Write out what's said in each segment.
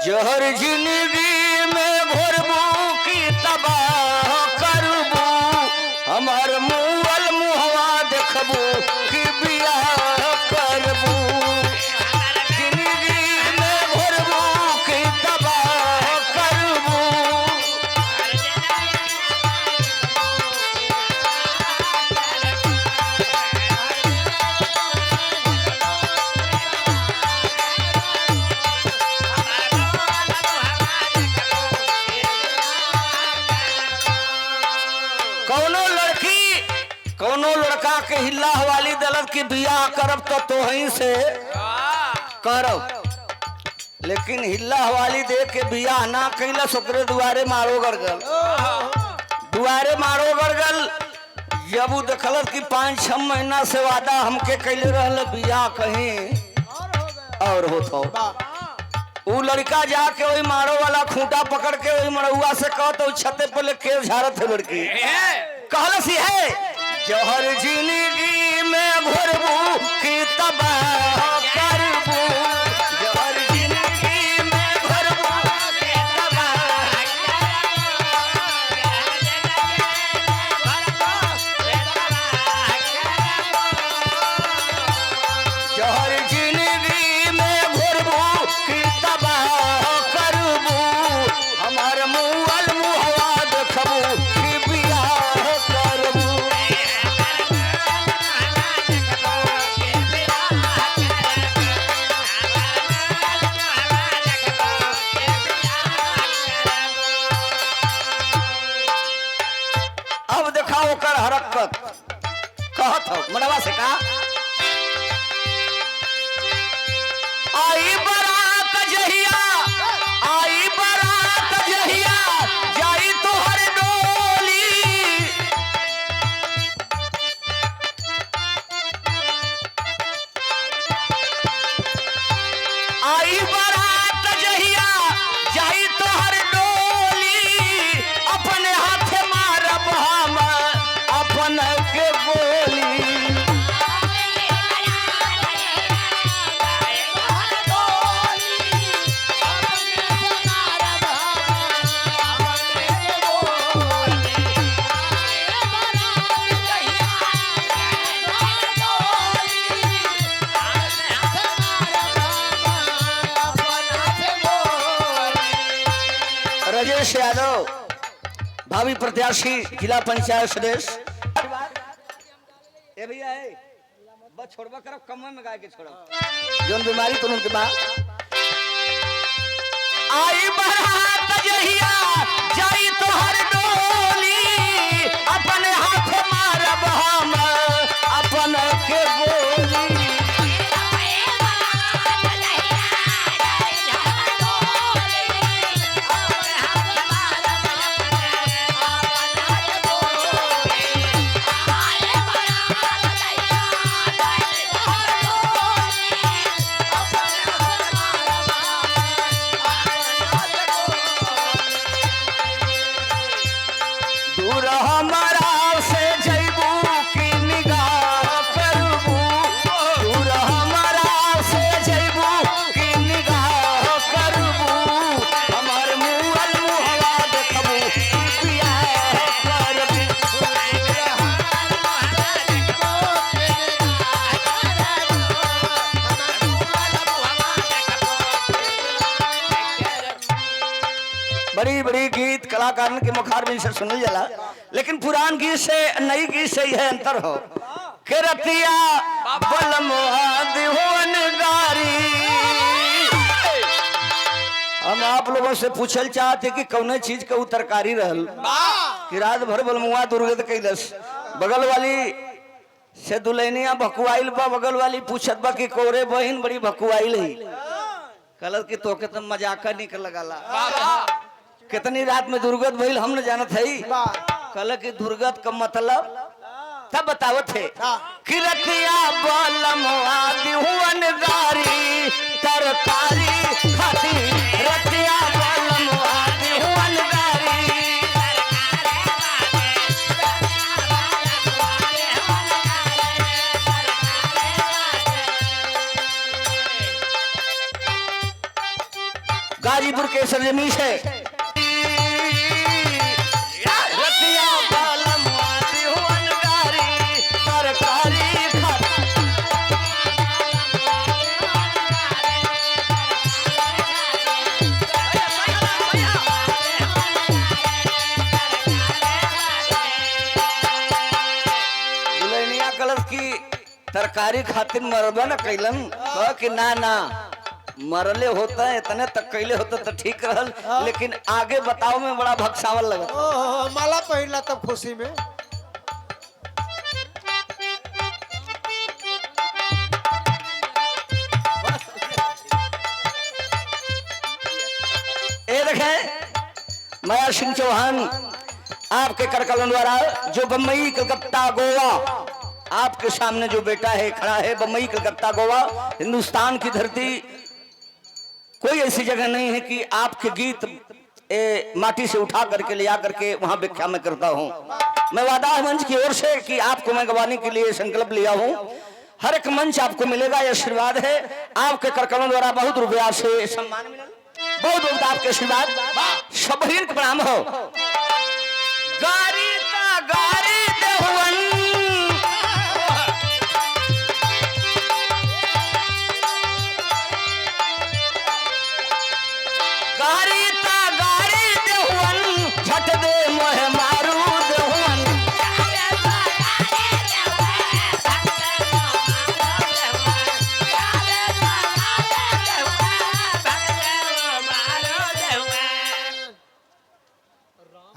जहर जिंदगी में भरबू की तबाह करबू, हमार मुअल मुहवा देखबू कि बियाह करबू। जिंदगी में भरबू की तबाह करबू। कौनो लड़की कौनो लड़का के हिल्ला हवाली दलत की बियाह करब तो तोही से करब, लेकिन हिल्ला हवाली दे के बियाह ना कैलस, ओकरे दुआरे मारो गड़गल, दुआरे मारो गड़गल। जब उ देखलत कि 5-6 महीना से वादा हमके कैले रहल बियाह कहीं और होतो, उ लड़का जाके वही मारो वाला खूंटा पकड़ के वही मरहुआ से कहत, उ छते पर ले केस झाड़त है लड़की। कहलस है जहर जिंदगी में घोरबू की तबाह करबू, जहर जिंदगी में घोरबू की तबाह। जहर जिंदगी में घोरबू की तबाह करबू, हमार मुअल मुहवा देखबू की बियाह करबू। अब देखा ओकर हरकत, कहत हो मनवा से का आई बारात जहिया, आई बारात जहिया जाई तोहर डोली, आई बारात जहिया जाई तोहर डोली, अपने हाथ मारब हम अपन के गोली। राजेश यादव भावी प्रत्याशी जिला पंचायत सदस्य। ए भैया ए बस छोड़बा करब कम में गाय के छोड़ब जोन बीमारी तो उनके बा। आई बारात जहिया जाई तोहर डोली, अपने हाथ मारब हम अपन के गोली। दूर हमारा से जइबू की निगाह करबू, दूर हमारा से जइबू की निगाह करबू, हमार मुअल मुहवा देखबू की बियाह करबू। बड़ी बड़ी गीत कलाकार के मुखार से सुनल जाला, लेकिन पुरान गीत से नई गीत से यह अंतर हो के रतिया बलमुआ गारी। हम आप लोगों से पूछल चाहते कि कौने चीज के उ तरकारी रहल कि रात भर बलमुआ दुर्गत कैलस। बगल वाली से दुल्हनिया भकुआइल बा, बगल वाली पूछत बा कि कोरे बहिन बड़ी भकुआइल है, कहलत कि तोके तो मजाक निकल लगाला, कितनी रात में दुर्गत भइल हम न जानत हई। कहल कि दुर्गत का मतलब तब बतावत है कि रतिया बलमुआ दिहुवन गारी तरकारी खाती, रतिया बलमुआ दिहुवन गारी। गाजीपुर के सरजमी से रतिया बालम दिहुअन गारी तरकारी खाती। दुल्हनिया कलर की तरकारी खातिर मरबा न कैलन, कह कि ना ना मरले होता है इतने तक कैले होता तो ठीक रहल, लेकिन आगे बताओ में बड़ा भक्सावल लगत। ओहो, माला पहिरला तब खुशी में। ए देखें माया सिंह चौहान आपके करकलन द्वारा जो बम्बई कलकत्ता गोवा आपके सामने जो बेटा है खड़ा है, बम्बई कलकत्ता गोवा हिंदुस्तान की धरती कोई ऐसी जगह नहीं है कि आपके गीत माटी से उठा करके ले आकर के वहां व्याख्या में करता हूं। मैं वादा है मंच की ओर से कि आपको मैं गवाने के लिए संकल्प लिया हूं। हर एक मंच आपको मिलेगा, यह आशीर्वाद है आपके करकलों द्वारा। बहुत रुपया से सम्मान मिला, बहुत बहुत आपके आशीर्वाद, सबहीन के प्रणाम हो। गारी ता गारी देहुअन, गारी ता गारी देहुअन, झट दे मोह मारू देहुअन।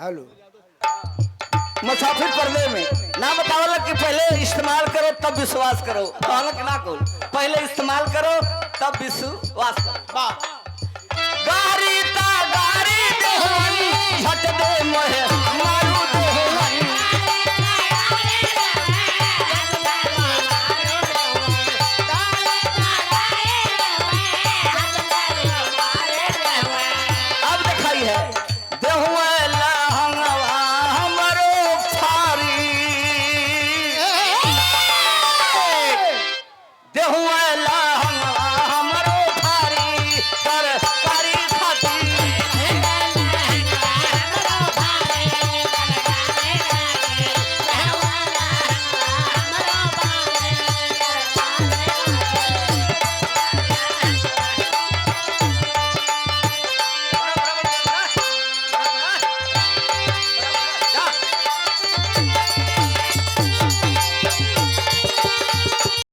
हेलो मुसाफिर पर्दे में ना बतावल कि पहले इस्तेमाल करो तब विश्वास करो, कहल कि ना कहल, पहले इस्तेमाल करो तब विश्वास करो। वाह।